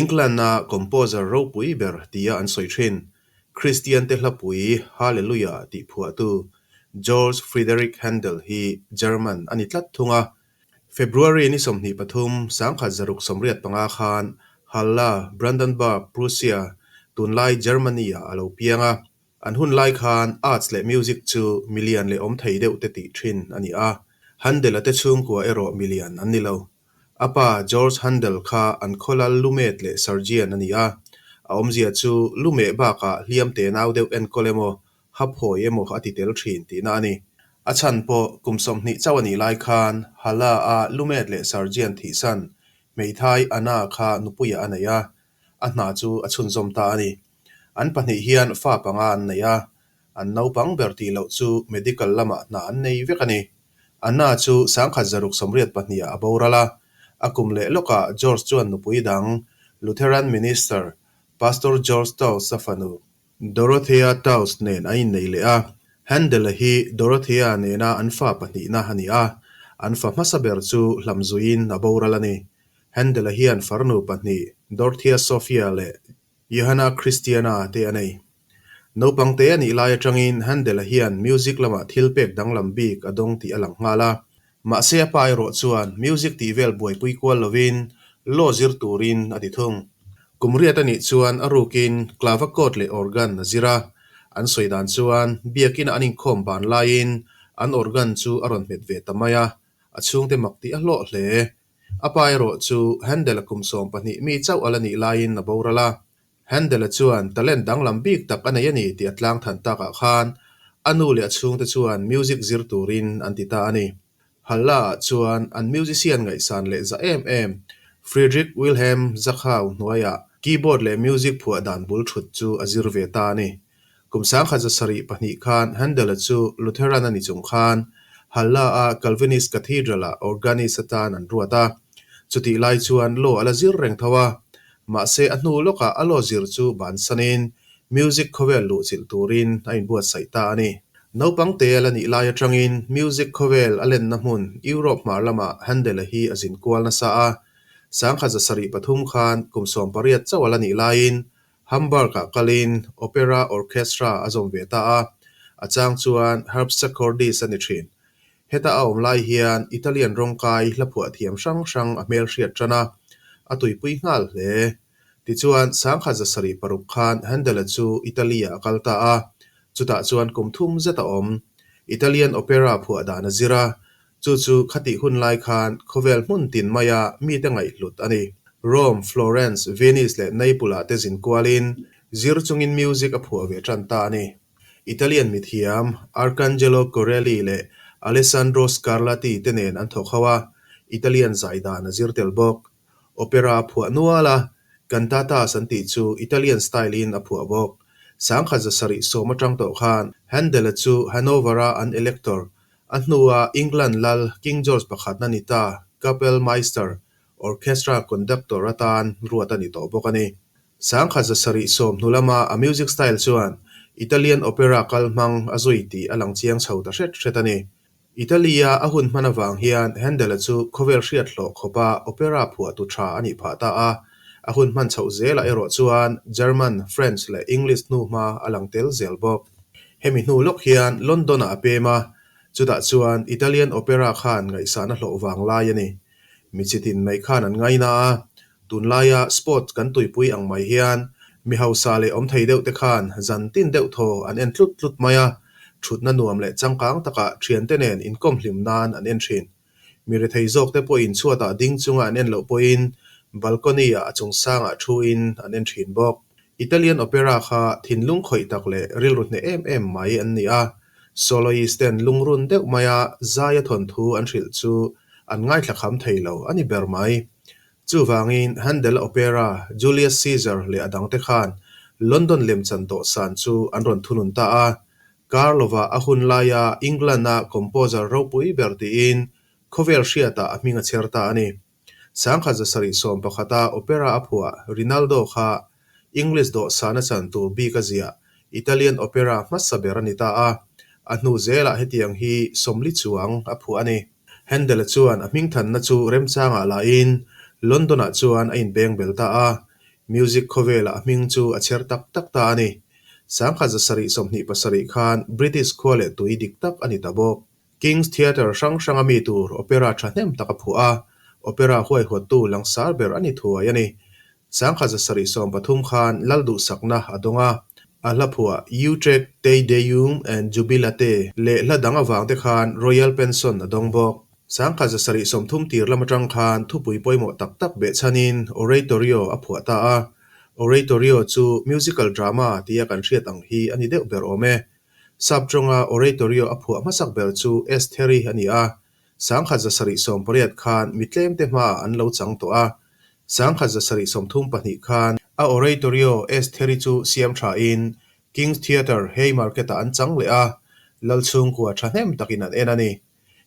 England-a composer ropui ber tia an sawi thin, Kristiante hlapui Hallelujah tih phuahtu George Frideric Handel hi German a ni tlat thung a. February ni 23, 1685 khan Halle, Brandenburg, Prussia, tunlai Germany-ah a lo piang a. An hun lai khan arts leh music chu milian leh awm thei deuh te tih thin a ni a, Handel-a te chhungkua erawh milian an ni lo. A pa George Handel kha an khawlal lumet leh surgeon a ni a, a awmzia chu lumeh bakah hliam te nau deuh enkawl emaw, haphawi emaw a ti tel thin tihna a ni. A chhan pawh kum 20 chauh a nih lai khan Halle-a lumet leh surgeon thihsan hmeithai Anna kha nupuiah a nei a, a hna chu a chhunzawm ta a ni. An pahnih hian fa panga an nei a, an naupang ber tih loh chu medical lamah hna an nei vek a ni. Anna chu 1682 ah a boral a, a kum leh lawkah George chuan nupui dang, Lutheran minister Pastor George Taus-a fanu Dorothea Taus nen an innei leh a. Handel-a hi Dorothea nena an fa pahnihna a ni a, an fa hmasa ber chu hlamzuiin a boral a ni. Handel-a hian farnu pahnih, Dorothea Sophia leh Johanna Christiana te a nei. Naupang te a nih lai atangin Handel-a hian music lamah thil pek danglam bik a dawng tih a lang nghal a. Mahse a pa erawh chuan music tih vel buaipui kual lovin law zir turin a ti thung. Kum riat a nih chuan a rukin clavichord leh organ a zir a. An sawi dan chuan biakina an inkhawm ban laiin an organ chu a rawn hmet ve ta mai a, a chhungte mak tih a hlawh hle. A pa erawh chu Handel-a kum 12 mi chauh a la nih laiin a boral a. Handel-a chuan talent danglam bik tak a nei a ni tih a tlang than takah khan a nu leh a chhungte chuan music zir turin an ti ta a ni. Halle-ah chuan an musician ngaihsan leh za em em Friedrich Wilhelm Zachau hnuaiah keyboard leh music phuah dan bul thut chu a zir ve ta a ni. Kum 1702 khan Handel-a chu Lutheran a ni chung khan Halle-a Calvinist Cathedral-ah organist atan an ruat a. Chutih lai chuan law a la zir reng tho a. Mahse a hnu lawkah a law zir chu bansanin music khawvel luhchilh turin a inbuatsaih ta a ni. Naupang te a la nih lai atangin music khawvel a lenna hmun Europe hmar lamah Handel-a hi a zin kual nasa a. 1703 khan kum 18 chauh a la nih laiin Hamburg-ah kalin opera orchestra a zawm ve ta a, a chang chuan harpsichordist a ni thin. Heta a awm lai hian Italian rawngkai hlaphuah thiam hrang hrang a hmelhriat tan a, a tuipui nghal hle. Tichuan, 1706 khan Handel-a chu Italy-ah a kal ta a, chutah chuan kum thum zet a awm. Italian opera phuah dan a zir a, Chu chu khatih hun lai khan khawvel hmun tin maia mite ngaihhlut a ni. Rome, Florence, Venice leh Naples-ah te zin kualin zir chungin music a phuah ve tan ta a ni. Italian mithiam Arcangelo Corelli leh Alessandro Scarlatti te nen an thawk ho a, Italian zai dan a zir tel bawk. Opera a phuah nual a, cantatas an tih chu Italian style-in a phuah bawk. 1710 atang tawh khan Handel-a chu Hanover-a an elector A hnua England lal King George pakhatna ni ta Kapellmeister, orchestra conductor, atan ruat a ni tawh bawk a ni. 1770 hnu lama a music style chuan Italian opera kal hmang a zui tih a lang chiang chho ta hret hret a ni. Italy-a a hun hman avang hian Handel-a chu khawvel hriat hlawh khawpa opera phuahtu tha a nih phah ta a, a hun hman chhoh zelah erawh chuan German, French leh English hnuhma a lang tel zel bawk. Hemi hnu lawk hian London-ah a pem a, chutah chuan Italian opera khan ngaihsahna hlawh vang lai a ni. Mi chitin mai khan an ngaina a, tunlaia sport kan tuipui ang mai hian mi hausa leh awm thei deuh te khan zan tin deuh thaw an en tlut tlut mai a, thutna nuam leh changkang takah thiante nen inkawm hlim nan an en thin. Mi rethei zawk te pawhin chhuatah ding chunga an en loh pawhin balcony-ah a chung sangah thuin an en thin bawk. Italian opera kha thinlung khawih tak leh rilru hneh em em mai an ni a, soloist ten lungrun deuh maia zaia thawnthu an hrilh chu an ngaithla kham thei lo a ni ber mai. Chuvangin Handel opera Julius Caesar leh a dangte khan London lemchan dawhsan chu an rawn thunun ta a, Karlova a hun laia England-a composer ropui ber tiin khawvel hriatah a hming a chher ta a ni. 1711-a opera a phuah Rinaldo kha English dawhsan a chan tur bik a ziah Italian opera hmasa ber a ni ta a, a hnu zelah hetiang hi 40 chuang a phuah a ni. Handel-a chuan a hmingthanna chu remchangah lahin London-ah chuan a inbeng bel ta a. Music khawvelah a hming chu a chher tak tak ta a ni. 1727 khan British khua leh tui dik tak a ni ta bawk. King's Theatre hrang hranga mi tur opera thahnem tak a phuah a, opera huaihawttu langsar ber a ni thuai a ni. 1773 khan Lal duhsakna a dawng a, a hla phuah Utrecht Te Deum and Jubilate leh hla dang avang te khan Royal Pension a dawng bawk. 1730 tir lam atang khan thupui pawimawh tak tak behchhanin Oratorio a phuah ta a, Oratorio chu musical drama tia kan hriat ang hi a ni deuh ber awm e. Sap tawnga Oratorio a phuah hmasak ber chu Estheri a ni a, 1780 khan mi tlemte hmaah an lo chang tawh a, 1732 khan a Oratorio Estheri chu siam thain King's Theatre Haymarket-ah an chang leh a, Lal chhungkua thahnem takin an en a ni.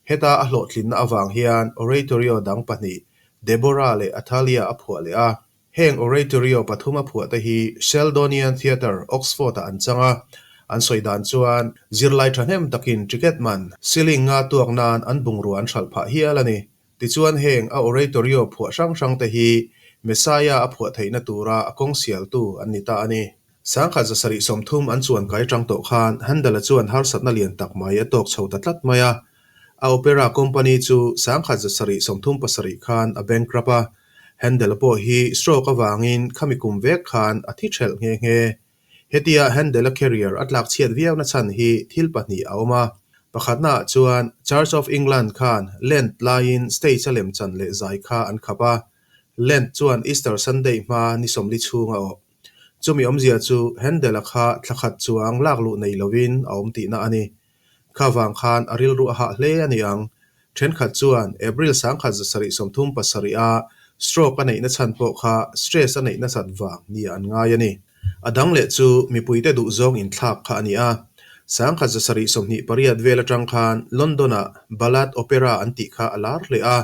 Heta a hlawhtlinna avang hian Oratorio dang pahnih, Deborah leh Athalia a phuah leh a. Heng Oratorio pathum a phuah te hi Sheldonian Theatre, Oxford-ah an chang a. An sawi dan chuan zirlai thahnem takin ticket man shilling nga tuak nan an bungrua an hralh phah hial a ni. Tichuan heng a Oratorio phuah hrang hrang te hi Messiah a phuah theihna tura a kawng sialtu an ni ta a ni. 1730 an chuan kai tang tawh khan Handel-a chuan harsatna lian tak mai a tawk chho ta tlat mai a. A opera company chu 1737 khan a bankrupt a, Handel-a pawh hi stroke avangin khami kum vek khan a thi thelh nghe nghe. Hetia Handel-a career a tlak chhiat viau na chhan hi thil pahnih a awm a. Pakhatnaah chuan Church of England khan Lent laiin stage a lemchan leh zai kha an khap a. Lent chuan Easter Sunday hma ni sawmli chhung a awh. Chumi awmzia chu Handel-a kha thla khat chuang lak luh nei lovin a awm tihna a ni. Kha vang khan a rilru a hah hle a ni ang. Thenkhat chuan April 1737 a stroke a neihna chhan pawh kha stress a neih nasat vang nia an ngai a ni. A dang leh chu mipuite duhzawng inthlak kha a ni a. 1728 vel atang khan London-ah Ballad Opera an tih kha a lar hle a.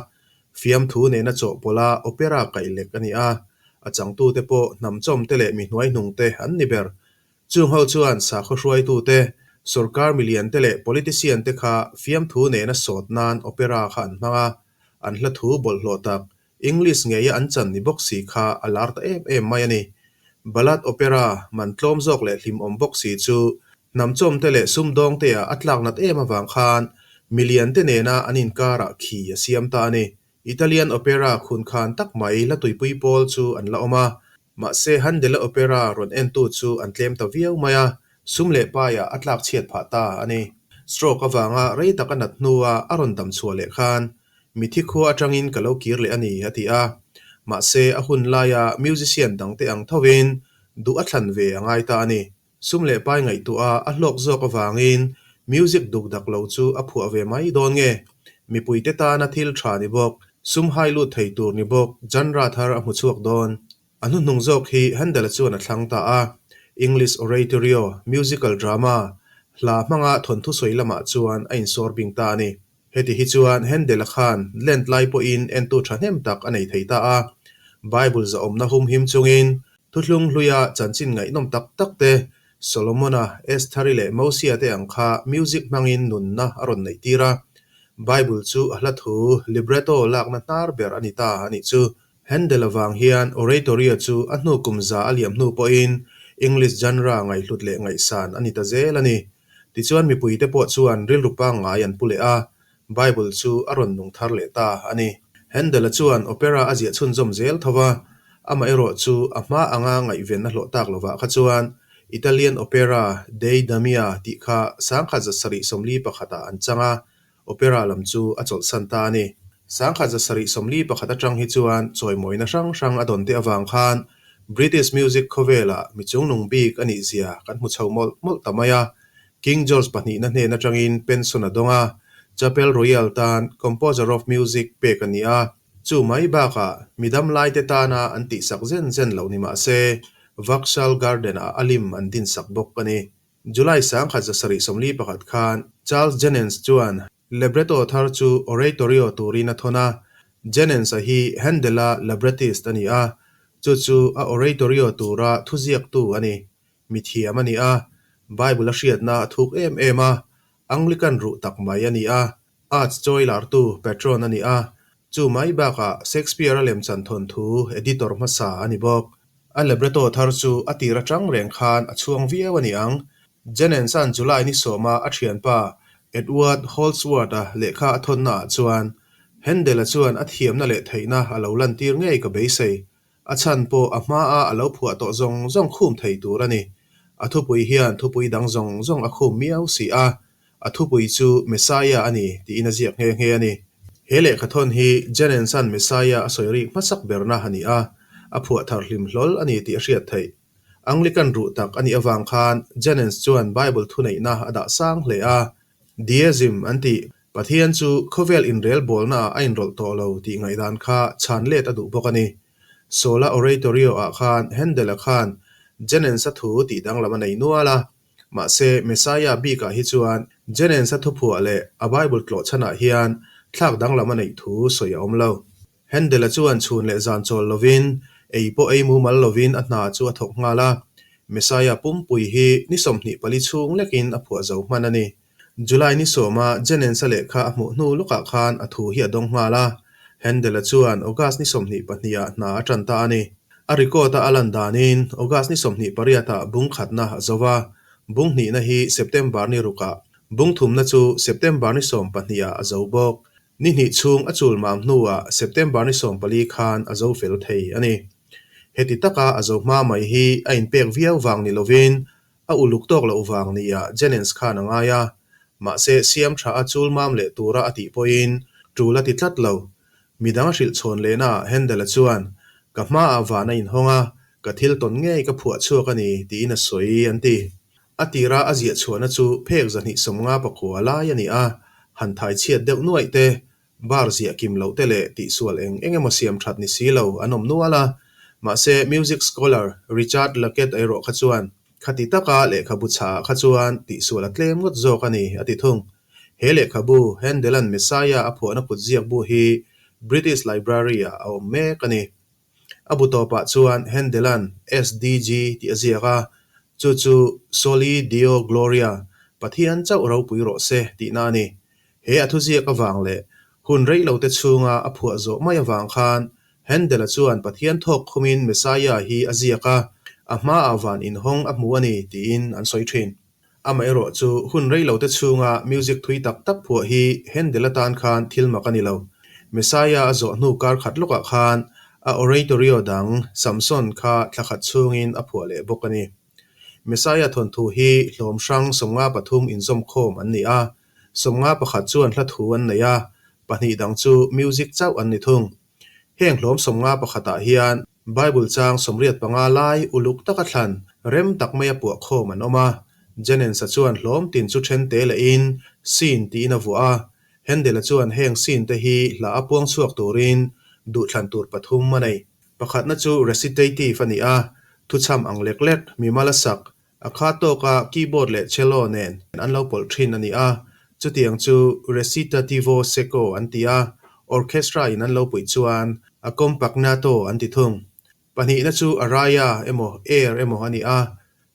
Fiamthu nena chawhpawlh a opera kaih lek a ni a, a changtute pawh hnamchawmte leh mi hnuaihnungte an ni ber. Chung ho chuan sakhaw hruaitute, sorkar miliante leh politician te kha fiamthu nena sawt nan opera kha an hmang a, an hla thu bawlhhlawh tak, English ngeia an chan ni bawk si kha a lar ta em em mai a ni. Ballad opera man tlawm zawk leh hlimawm bawk si chu hnamchawmte leh sumdawngtea a tlak nat em avang khan miliante nena an inkarah khi a siam ta a ni. Italian opera khunkhan tak mai la tuipui pawl chu an la awm a, mahse Handel-a opera rawn entu chu an tlem ta viau mai a, sum leh paiah a tlak chhiat phah ta a ni. Stroke avanga rei tak a nat hnua a rawn dam chhuah leh khan Mithi khua atangin ka lo kir leh a ni, a ti a. Mahse, a hun laia musician dangte ang thovin duh a thlan ve a ngai ta a ni. Sum leh pai ngaihtuah a hlawk zawk avangin music duk dak lo chu a phuah ve mai dawn nge? Mipuite tana thil tha ni bawk, sum hai lut thei tur ni bawk genre thar a hmu chhuak dawn. A hnuhnung zawk hi Handel-a chuan a thlang ta a. English oratorio, musical drama, hla hmanga thawnthu sawi lamah chuan a insawr bing ta a ni. Heti hi chuan Handel-a khan Lent lai pawhin entu thahnem tak a nei thei ta a. Bible zahawmna humhim chungin Thuthlung hluia chanchin ngaihnawm tak tak te, Solomon-a, Estheri leh Mosia te ang kha music hmangin nunna a rawn neih tir a. Bible chu a hla thu, libretto, lakna hnar ber a ni ta a nih chu. Handel avang hian oratorio chu a hnu kum za a liam hnu pawhin English genre ngaihhlut leh ngaihsan a ni ta zel a ni. Tichuan mipuite pawh chuan rilru pangngai an pu leh a, Bible chu a rawn nung thar leh ta a ni. Handel-a chuan opera a ziah chhunzawm zel tho va, amaherawh chu a hma anga ngaihven a hlawh tak lovah kha chuan Italian opera Dei Damia tih kha 1771-ah an chang a, opera lam chu a chawlhsan ta a ni. 1771 atang hi chuan chawimawina hrang hrang a dawn te avang khan British music khawvelah mi chungnung bik a nih zia kan hmu chho mawlh mawlh ta mai a. King George pahnihna hnen atangin pension a dawng a, Chapel Royal tan Composer of Music pek a ni a. Chu mai bakah mi damlaite tana an tihsak zen zen loh ni mah se, Vauxhall Garden-ah a lim an dinsak bawk a ni. July 1771 khan Charles Jennens chuan Libretto thar chu oratorio turin a thawn a, Jennens-a hi Handel-a librettist a ni a, chu chu a oratorio tura thuziaktu a ni. Mithiam a ni a, Bible a hriatna a thuk em em a, Anglican ruh tak mai a ni a, Arts chawi lartu patron a ni a, chu mai bakah Shakespeare-a lemchan thawnthu editor hmasa a ni bawk. A libretto thar chu a tir atang reng khan a chhuang viau a ni ang. Jennens-a'n July ni sawma a thianpa Edward Holdsworth-a lehkha a thawnnaah chuan Handel-a chuan a thiamna leh theihna a lo lantir ngei ka beisei. A chhan pawh a hmaa a lo phuah tawh zawng zawng khum thei tur a ni. A thupui hian thupui dang zawng zawng a khum miau si a, a thupui chu Messiah a ni tiin a ziak nghe nghe a ni. He lehkhathawn hi Jennens-a'n Messiah a sawi rik hmasak berna a ni a, a phuah thar hlim hlawl a ni tih a hriat theih. Anglican ruh tak a nih avang khan Jennens chuan Bible thuneihna a dah sang hle a, Deism an tih Pathian chu khawvel inrelbawlnaah a inrawlh tawh lo tih ngaihdan kha chhan let a duh bawk a ni. Sola Oratorio-ah khan Handel-a khan Jennens-a thu tih danglam a nei nual a. Mahse, Messiah bikah hi chuan Jennens-a thuphuah leh a Bible tlawh chhanah hian thlak danglam a neih thu sawi a awm lo. Handel-a chuan chhun leh zan chawl lovin, ei pawh ei mumal lovin a hna chu a thawk nghal a. Messiah pumpui hi ni 24 chhung lekin a phuah zo hman a ni. July ni sawma Jennens-a lehkha a hmuh hnu lawkah khan a thu hi a dawng nghal a, Handel-a chuan August ni 22 ah hna a tan ta a ni. A record-a a lan danin August ni 28 ah bung khatna a zo va, bung hnihna hi September ni rukah, bung thumna chu September ni 12 ah a zo bawk. Ni hnih chhung a chul mam hnuah September ni 14 khan a zo fel thei a ni. Heti taka a zo hma mai hi a inpek viau vang ni lovin A uluk tawk loh vang nia Jennens khan a ngai a, mahse siam tha a chul mam leh tura a tih pawhin tul a ti tlat lo. Midang a hrilh chhawn lehnaah Handel-a chuan, Ka hmaah van a inhawng a, ka thil tawn ngei ka phuah chhuak a ni, tiin a sawi, an ti. A tira a ziah chhuahna chu phek 259 lai a ni a, han thai chhiat deuh nuaih te, Bar ziah kim loh te leh tihsual eng eng emaw siam that ni si lo an awm nual a, mahse music scholar Richard Luckett erawh kha chuan khati taka lehkhabu chhaah kha chuan tihsual a tlem ngawt zawk a ni a ti thung. He lehkhabu Handel-a'n Messiah a phuahna kutziak bu hi British Library-ah a awm mek a ni. A bu tawpah chuan Handel-a'n SDG tih a ziak a, chu chu Soli Deo Gloria, Pathian chauh ropui rawh se tihna a ni. He a thuziak avang leh hun rei lo te chhunga a phuah zawh mai avang khan Handel-a chuan Pathian thawk khumin Messiah hi a ziak a, a hmaah van inhawng a hmu a ni tiin an sawi thin. Amaherawh chu hun rei lo te chhunga music thui tak tak phuah hi Handel atan khan thil mak a ni lo. Messiah a zawh hnu kar khat lawkah khan a oratorio dang Samson kha thla khat chhungin a phuah leh bawk a ni. Messiah thawnthu hi hlawm hrang 53 inzawmkhawm an ni a, 51 chuan hla thu an nei a, pahnih dang chu music chauh an ni thung. Heng hlawm 51 ah hian Bible chang 85 lai uluk taka thlan rem tak maia puah khawm an awm a. Jennens-a chuan hlawm tin chu then te lehin scene tiin a vuah a. Handel-a chuan heng scene te hi hla a puang chhuak turin duhthlan tur pathum a nei. Pakhatna chu recitative a ni a, thuchham ang lek lek, mimal a sak, A kha tawka keyboard leh cello nen an lo pawlh thin a ni a, chutiang chu recitativo secco an ti a, orchestra in an lo puih chuan accompagnato an ti thung. Pahnihna chu aria emaw air emaw a ni a,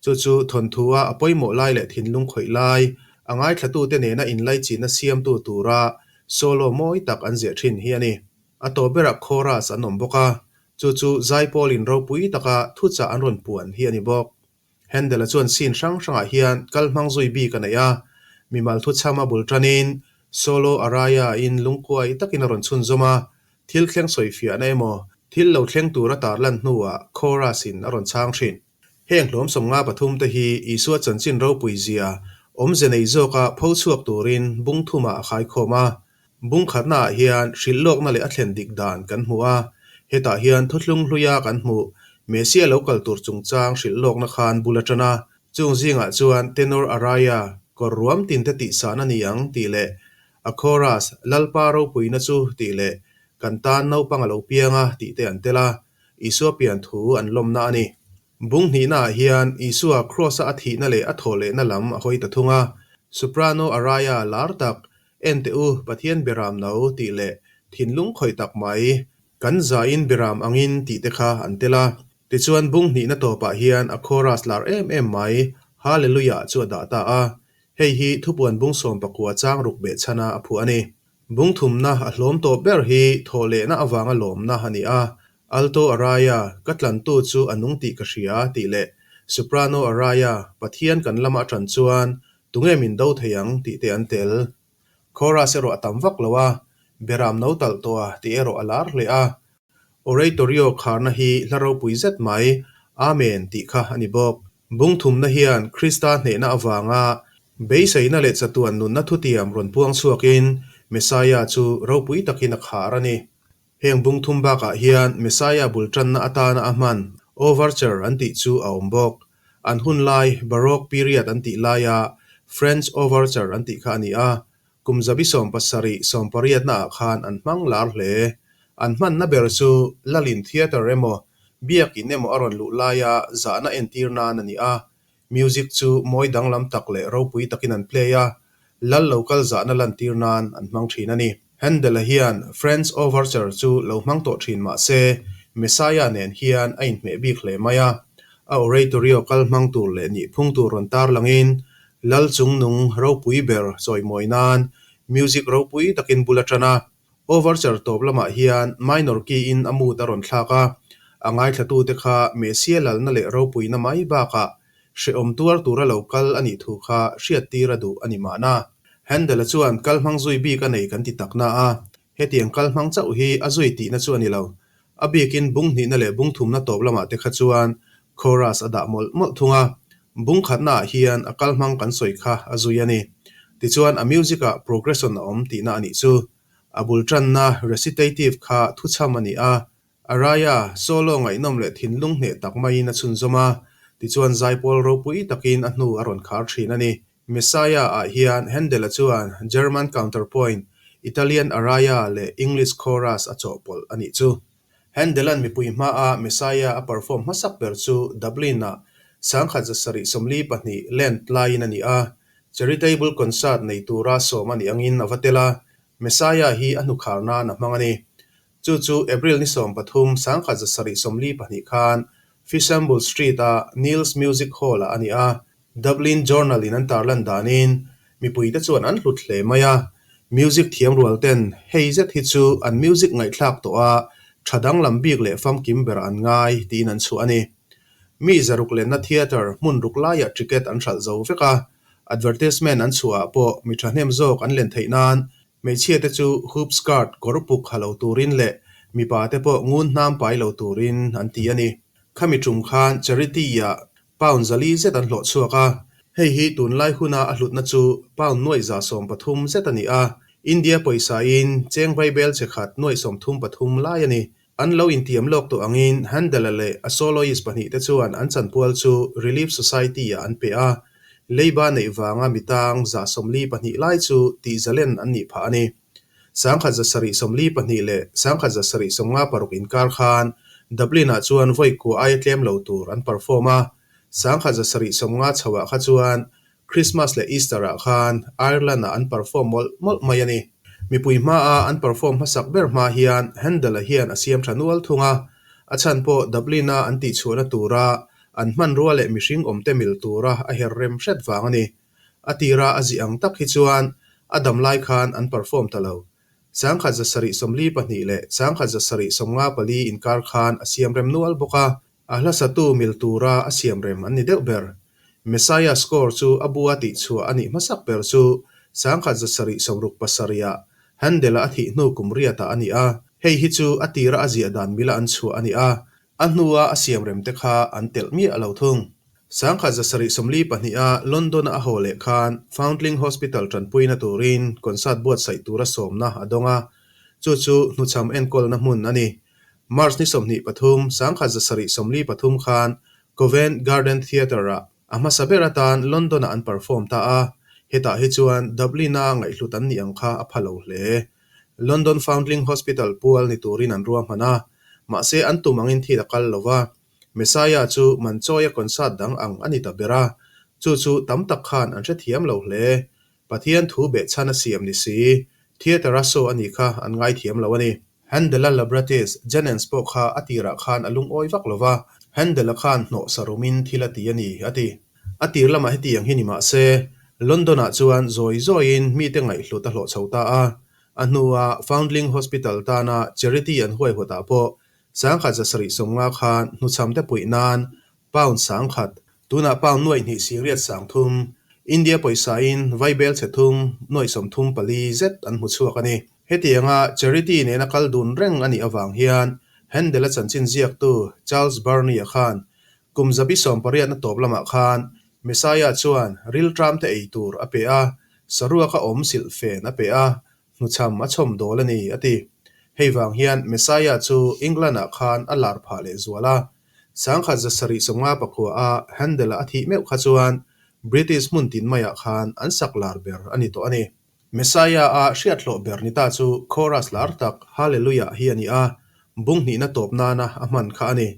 chu chu thawnthu-a a pawimawh lai leh thinlung khawih lai, a ngaithlatute nena inlaichinna siamtu tura solo mawi tak an ziah thin hi a ni. A tawp berah chorus an awm bawk a, Chu chu Zaipawlin ropui taka thuchah an rawn puan hi a ni bawk. Handel-a chuan scene hrang hrangah hian kal hmang zui bik a nei a, mimal thuchham a bul tanin solo aria-in lungkuai takin a rawn chhunzawm a, thil thleng sawifiahna emaw thil lo thleng tur a tarlan hnuah chorus-in a rawn chhang thin. Heng hlawm 53 te hi Isua chanchin ropui zia awmze nei zawka pho chhuak turin bung thumah a khaikhawm a. Bung khatnaah hian hrilh lawkna leh a thlen dik dan kan hmu a, hetah hian thuthlung hluia kan hmuh Messiah lo kal tur chungchang hrilh lawkna khan bul a tan a. Chung zingah chuan Tenor Aria, kawr ruam tinte tihsan a ni ang tih leh a chorus Lalpa ropuina chu tih leh Kan tan naupang a lo piang a tih te an tel a. Isua pian thu an lawmna a ni. Bung hnihnaah hian Isua Kraws-a a thihna leh a thawh lehna lam a hawi ta thung a. Soprano Aria lar tak, En teh u, Pathian Beram no tih leh thinlung khawih tak mai, kan zain Beram angin tih te kha an tel a. Tichuan bung hnihna tawpah hian a chorus lar em em mai, Hallelujah chu a dah ta a. Hei hi thupuan bung 19 chang ruk behchhana a phuah a ni. Bung thumna a hlawm tawp ber hi thawh lehna avanga lawmna a ni a. Alto Aria, Ka tlantu chu a nung tih ka hria tih leh Soprano Aria, Pathian kan lama a ṭan chuan tunge min do thei ang tih te an tel. Chorus erawh a tam vak lo a, Beram no talh tawh a tih erawh a lar hle a. Oratorio kharna hi hla ropui zet mai, Amen tih kha a ni bawk. Bung thumna hian Krista hnehna avanga beiseina leh chatuan nunna thutiam rawn puang chhuakin Messiah chu ropui takin a khar a ni. Heng bung thum bakah hian Messiah bul tanna atana a hman Overture an tih chu a awm bawk. An hun lai Baroque period an tih laia French Overture an tih kha a ni a, kum zabi 70 80 naah khan an hmang lar hle. An hmanna ber chu Lalin Theatre emaw Biakin emaw a rawn luh laia zahna entir nan a ni a, Music chu mawi danglam tak leh ropui takin an play a, lal lo kal zahna lantir nan an hmang thin a ni. Handel-a hian French Overture chu lo hmang tawh thin mah se, Messiah nen hian a inhmeh bik hle mai a. A oratorio kal hmang tur leh nihphung tur rawn tarlangin, lal chungnung ropui ber chawimawi nan music ropui takin bul a tan a. Overture tawp lamah hian minor key-in a mood a rawn thlak a, a ngaithlatute kha Messiah lalna leh ropuina mai bakah hrehawm tuar tura lo kal a nih thu kha hriattir a duh a ni mahna. Handel-a chuan kal hmang zui bik a nei kan ti tak na a, hetiang kal hmang chauh hi a zui tihna chu a ni lo. A bikin bung hnihna leh bung thumna tawp lamah te kha chuan chorus a dah mawlh mawlh thung a, bung khatnaah hian a kal hmang kan sawi kha a zui a ni. Tichuan a music-ah progression a awm tihna a nih chu. A bul tanna recitative kha thuchham a ni a, Aria solo ngaihnawm leh thinlung hneh tak maiin a chhunzawm a, tichuan zaipawl ropui takin a hnu a rawn khar thin a ni. Messiah-ah hian Handel-a chuan German counterpoint, Italian aria leh English chorus a chawhpawlh a nih chu. Handel-a'n mipui hmaa Messiah a perform hmasak ber chu Dublin-ah 1742 Lent laiin a ni a, charitable concert nei tura sawm a nih angin a va tel a, Messiah hi a hnukhar nan a hmang a ni. Chu chu April ni 13, 1742 khan Fishamble Street-a Neil's Music Hall-ah a ni a, Dublin Journal-in an tarlan danin mipuite chuan an hlut hle mai a, music thiam rual ten hei zet hi chu an music ngaihthlak tawh a tha danglam bik leh famkim berah an ngai tiin an chhuah a ni. Mi zaruk lenna theatre hmun ruk laiah ticket an hralh zo vek a, advertisement an chhuahah pawh mi thahnem zawk an len theih nan hmeichhia te chu hoop skirt kawr puk ha lo turin leh mipa te pawh ngun hnam pai lo turin an ti a ni. Khami tum khan charity-ah Pound 400 zet an hlawh chhuak a, hei hi tunlai huna a hlutna chu pound 130,000 zet a ni a, India pawisain cheng vaibel che khat 33,000 lai a ni. An lo intiam lawk tawh angin Handel-a leh a soloist pahnihte chuan an chanpual chu Relief Society-ah an pe a, leiba neih vanga mitang 42 lai chu tihzalen an nih phah a ni. 1772 leh 1756 inkar khan Dublin-ah chuan vawi kua aia tlem lo tur an perform a, 1750 chhoah kha chuan Christmas leh Easter-ah khan Ireland-ah an perform mawlh mawlh mai a ni. Mipui hmaa an perform hmasak ber hma hian Handel-a hian a siam tha nual thung a, a chhan pawh Dublin-a an tihchhuahna tura an hmanrua leh mihring awmte mil tura a her rem hret vang a ni. A tira a zih ang tak hi chuan a dam lai khan an perform ta lo. 1772 leh 1754 inkar khan a siam rem nual bawk a, a hla satu mil tura a siam rem an ni deuh ber. Messiah score chu a bua tihchhuah a nih hmasak ber chu 1767 ah Handel-a a thih hnu kum riatah a ni a, hei hi chu a tira a ziah dan mila an chhuah a ni a, A hnua a siamrem te kha an telh miah lo thung. 1742 a London-a a haw leh khan Foundling Hospital tanpuina turin concert buatsaih tura sawmna a dawng a, chu chu hnuchham enkawlna hmun a ni. March ni 23, 1743 khan Covent Garden Theatre-ah a hmasa ber atan London-ah an perform ta a, hetah hi chuan Dublin-a ngaihhlut an nih ang kha a pha lo hle. London Foundling Hospital pual ni turin an ruahman a, mahse an tum angin thil a kal lo va. Messiah chu Manchawia concert dang ang a ni ta ber a, chu chu tam tak khan an hrethiam lo hle. Pathian thu behchhan a siam ni si, theatre-a show a nih kha an ngaithiam lo a ni. Handel-a librettist Jennens pawh kha a tirah khan a lungawi vak lo va, Handel-a khan hnawh sarumin thil a ti a ni, a ti. A tir lamah hetiang hi ni mah se, London-ah chuan zawi zawiin mite ngaihhlut a hlawh chho ta a. A hnua Foundling Hospital tana charity an huaihawtah pawh 1770 khan hnuchhamte puih nan pound 10,000, tunah pound 2,230,000, India pawisain vaibel chhe thum 34,000 zet an hmu chhuak a ni. Hetianga charity nena kal dun reng a nih avang hian Handel-a chanchin ziaktu Charles Burney-a khan kum 1800 na tawp lamah khan Messiah chuan rilṭamte ei tur a pe a, saruaka awm silhfen a pe a, hnuchham a chhawm dawl a ni, a ti. Hei vang hian Messiah chu England-ah khan a lar phah leh zual a. 1759 a Handel-a a thih meuh kha chuan British hmun tin maiah khan an sak lar ber a ni tawh a ni. Messiah-a hriathlawh ber ni ta chu chorus lar tak Hallelujah hi a ni a, bung hnihna tawp nana a hman kha a ni.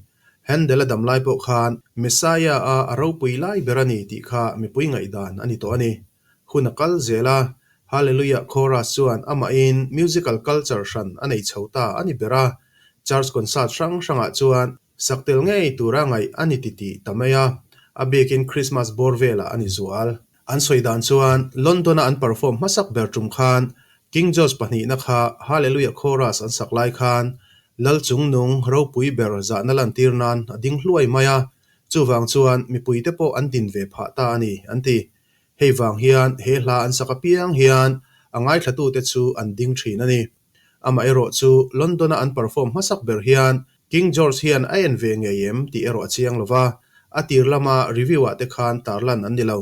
Handel-a dam lai pawh khan Messiah-a a ropui lai ber a ni tih kha mipui ngaihdan a ni tawh a ni. Hun a kal zel a, Hallelujah Chorus chuan amahin musical culture hran a nei chho ta a ni ber a, church concert hrang hrangah chuan sak tel ngei tura ngaih a ni titih ta mai a, a bikin Christmas bawr velah a ni zual. An sawi dan chuan London-a an perform hmasak ber tum khan King George pahnihna kha Hallelujah Chorus an sak lai khan Lal chungnung ropui ber zahna lantir nan a ding hluai mai a, chuvang chuan mipuite pawh an din ve phah ta a ni, an ti. Hei vang hian he hla an sak apiang hian a ngaithlatute chu an ding thin a ni. Amaherawh chu London-a an perform hmasak ber hian King George hian a en ve ngei em tih erawh a chiang lo va, a tir lama review-ah te khan tarlan an ni lo.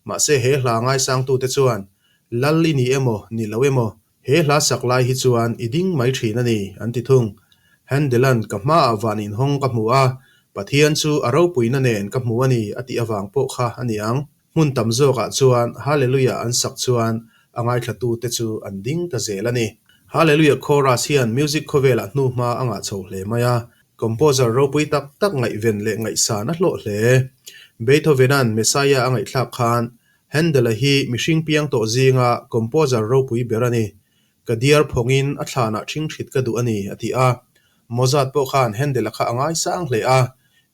Mahse he hla ngaisangtute chuan Lal i ni emaw ni lo emaw He hla sak lai hi chuan i ding mai thin a ni, an ti thung. Handel-a'n ka hmaah van inhawng ka hmu a, Pathian chu a ropuina nen ka hmu a ni a tih avang pawh kha a ni ang. Hmun tam zawkah chuan Hallelujah an sak chuan a ngaithlatute chu an ding ta zel a ni. Hallelujah Chorus hian music khawvelah hnuhma a ngah chho hle mai a, composer ropui tak tak ngaihven leh ngaihsan a hlawh hle. Beethoven-a'n Messiah a ngaihthlak khan Handel-a hi mihring piang tawh zinga composer ropui ber a ni. Ka diar phawngin a thlanah ṭhingṭhit ka duh a ni, a ti a. Mozart pawh khan Handel-a kha a ngaisang hle a.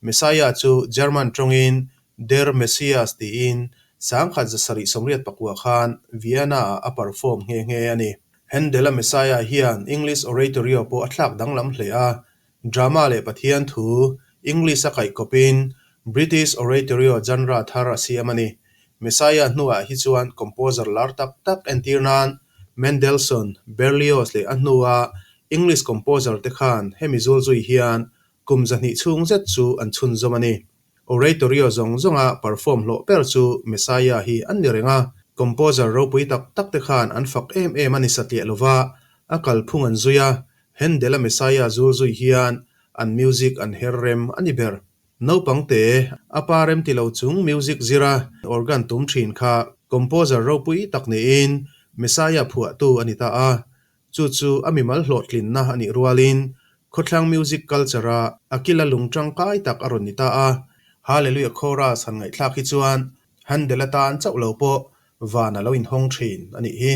Messiah chu German ṭawngin Der Messias tiin 1789 khan Vienna-ah a perform nghe nghe a ni. Handel-a Messiah hian English oratorio pawh a thlak danglam hle a. Drama leh Pathian thu English a kaih kawpin British Oratorio genre thar a siam a ni. Messiah hnuah hi chuan composer lar tak tak entir nan Mendelssohn, Berlioz leh a hnua English composer te khan hemi zulzui hian kum 200 chhung zet chu an chhunzawm a ni. Oratorio zawng zawnga perform hlawh ber chu Messiah hi an ni reng a, composer ropui tak tak te khan an fak em em a ni satliah lova, a kalphung an zui a, Handel-a Messiah zul zui hian an music an her rem a ni ber. Naupang te, a pa rem ti lo chung music zira organ tum thin kha composer ropui tak niin Messiah phuahtu a ni ta a. Chu chu a mimal hlawhtlinna a nih rualin khawthlang music culture-a a kila lung tangkai tak a rawn ni ta a. Hallelujah Chorus han ngaihthlak hi chuan Handel-a tan chauh lo pawh van a lo inhawng thin a nih hi.